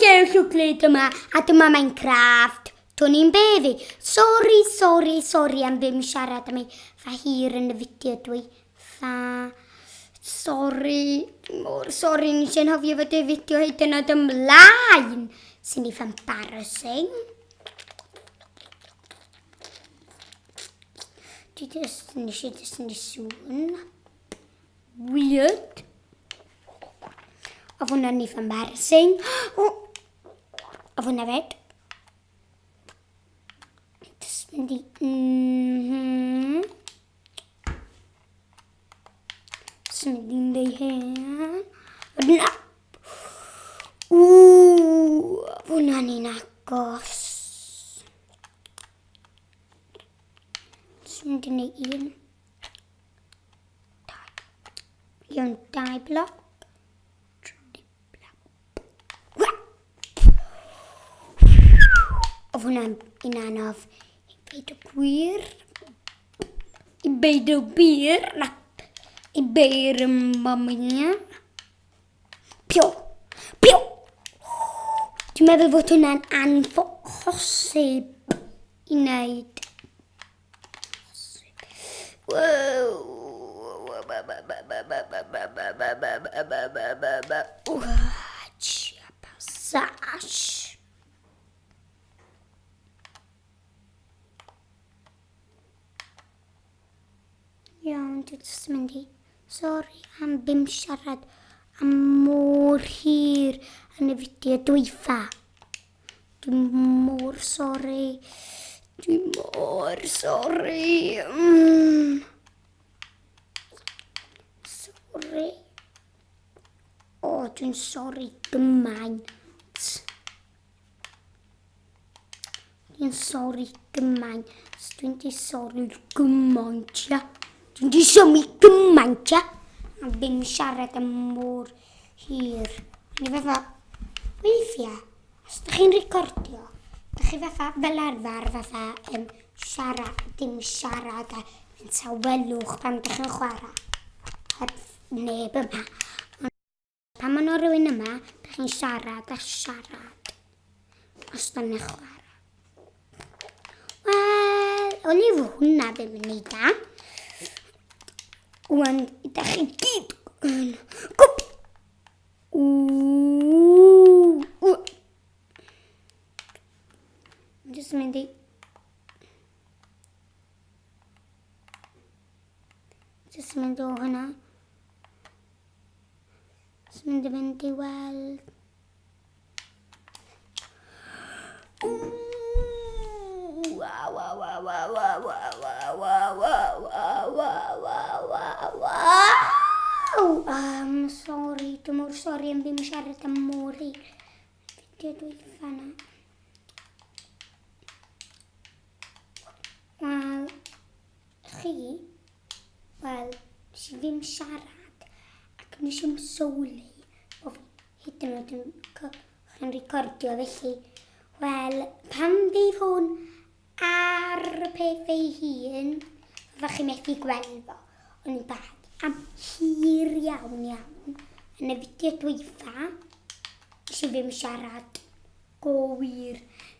Llew Llwglyd yma, a dyma Minecraft. Dwn i'n be fi. Sori, sori, sori am ddim siarad am ei fa hir yn y fideo dwi. Fa... Sori, mor sori, nes i'n hofio fod y fideo hyd yn oed ymlaen. Sy'n eitha embarrassing. Dwi just, nes i just yn sŵn. Weird. Oedd hwnna'n eitha embarrassing. O! Oedd hwnna fed. Just mynd i... Just mynd i'n dweud hyn. Na! Ww! Oedd hwnna'n un agos. Just mynd i neud un. Iawn, dau bloc. Tri bloc. Oedd hwnna'n un anodd i beid o gwir. I beid o bir. Na. I beir yn mamia. Pio! Pio! Dwi'n meddwl fod hwnna'n anphosib i wneud. Sash. Iawn, dwi jyst yn mynd i... Sori am ddim siarad am mor hir yn y fideo dwytha. Dwi'n mor sori. Dwi'n mor sori. Sori. O, dwi'n sori gymaint. Dwi'n sori gymaint. Dwi'n di sori gymaint, ia. Dwi'n di sori gymaint, ia. A ddim siarad am mor hir. O'n i fatha, weithiau, os ydych chi'n recordio, ydych chi fatha fel arfer fatha siarad, dim siarad a yn tawelwch pan ydych chi'n chwarae. Heb neb yma. Ond pan mae yna rhywun yma, ydych chi'n siarad a siarad. Os da ni'n chwarae. Wel, o'n i fo hwnna ddim yn neud da. Wan, ydych chi gyd yn gwp! Ww! Jyst yn mynd i... Jyst yn mynd o hwnna. Jyst yn mynd i fynd i weld... Um, sorry, dwi'n mor sori am ddim siarad am mor hir. Fideo dwytha na. Wel, chi, wel, nes i ddim siarad ac nes i'm sylwi bod fi hyd yn oed yn chi'n recordio felly. Wel, pan fydd hwn ar y peth ei hun, fyddwch chi methu gweld fo. O'n i'n bad am hir iawn iawn. Yn y fideo dwytha, nes i ddim siarad. Go wir.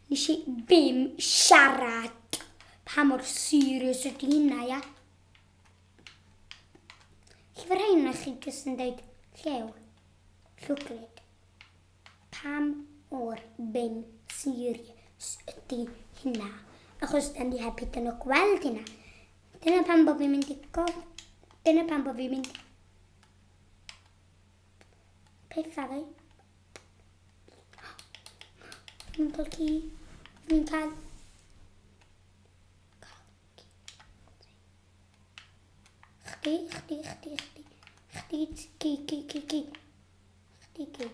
Nes i ddim siarad. Pa mor serious ydy hynna, ia? Lle fy rhain na chi jyst yn dweud llew, llwglyd. Pam mor ddim serious ydy hynna? Achos da ni heb hyd yn oed gweld hynna. Dyna pam bod fi'n mynd i gof... Dyna pam bod fi'n mynd i... Pethau fi. Fi'n cael ci. Fi'n cael... Cael ci. Chdi, chdi, chdi, chdi. Chdi, ci, ci, ci, ci. Chdi, ci.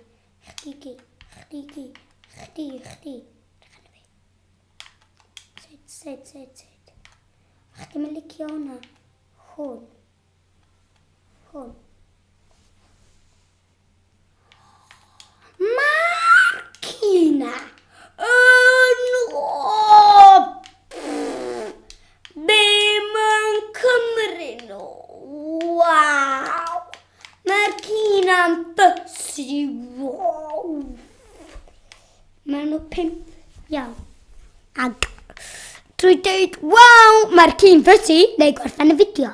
Chdi, ci. Chdi, ci. Chdi, chdi. Rhan fi. Sut, sut, sut, sut. Chdi mae'n licio hwnna. Hwn. Hwn. Mae'r ci 'na yn Ddim yn cymryd nhw. Waw! Mae'r ci 'na'n fussy. Wow! Maen nhw pimp iawn. Ac drwy dweud, waw, mae'r ci'n fysi, neu gorffen y fideo.